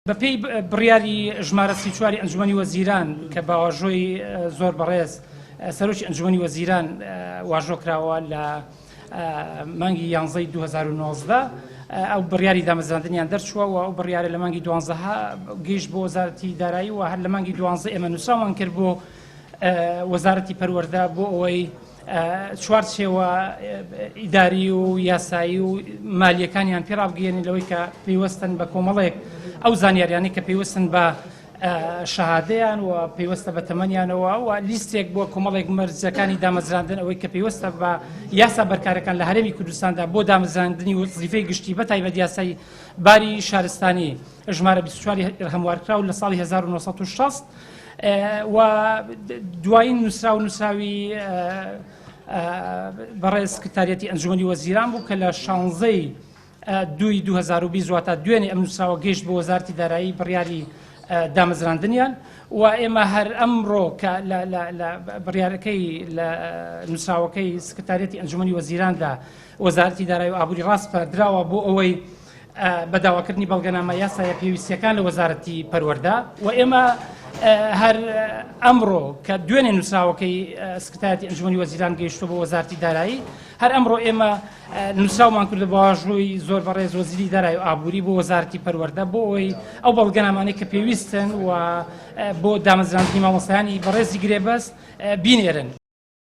بەپێی بڕیاری ژمارە 34 ی ئەنجومەنی وەزیران کە بە واژۆی زۆر بەڕێز سەرۆکی ئەنجومەنی وەزیران واژۆ کراوە لە مانگی یانزەی 2019 ئەو بڕیاری دامەزراندنیان دەرچووە و ئەو بڕیارە لە مانگی دوانزەها گەیشت بۆ وەزارەتی دارایی و هەر لە مانگی دوانزە ئێمە نووسراومان کرد بۆ وەزارەتی پەروەردە بۆ ئەوەی چوارچێوە ئیداری و یاسایی و مالیەکانیان پێ ڕابگەیەنین لەوەی کە پەیوەستن بە کۆمەڵێک ئەو زانیاریانەی کە پەیوەستن بە شەهادەیان و پەیوەستە بە تەمەنیانەوە و لیستێک بۆ کۆمەڵێک مەرجەکانی دامەزراندن ئەوەی کە پەیوەستە بە یاسا بەرکارەکان لە هەرێمی کوردستاندا بۆ دامەزراندنی وەزیفەی گشتی بە تایبەت یاسای باری شارستانی ژمارە 24 هەموارکراو لە ساڵی 1960 و دوایین نووسراو نووسراوی بەڕێز سکرتاریەتی ئەنجومەنی وەزیران بوو کە لە شانزەی دووی 2020 واتە دوێنێ ئەم نووسراوە گەیشت بۆ وەزارتی دارایی بڕیاری دامەزراندنیان و ئێمە هەر ئەمڕۆ کە لە بڕیارەکەی لە نووسراوەکەی سکرتاریەتی ئەنجومەنی وەزیراندا وەزارەتی دارایی و ئابووری ڕاسپاردراوە بۆ ئەوەی بە داواکردنی بەڵگەنامە یاسایە پێویستیەکان لە وەزارەتی پەروەردە و ئێمە هەر ئەمڕۆ کە دوێنێ نووسراوەکەی سکرتایەتی ئەنجومەنی وەزیران گەیشتووە بۆ وەزارەتی دارایی هەر ئەمڕۆ ئێمە نووسراومان کردو بە واژۆی زۆر بەڕێز وەزیری دارایی و ئابووری بۆ وەزارەتی پەروەردە بۆ ئەوەی ئەو بەڵگەنامانەی کە پێویستن و بۆ دامەزراندنی مامۆستایانی بەڕێزی گرێبەست بینێرن.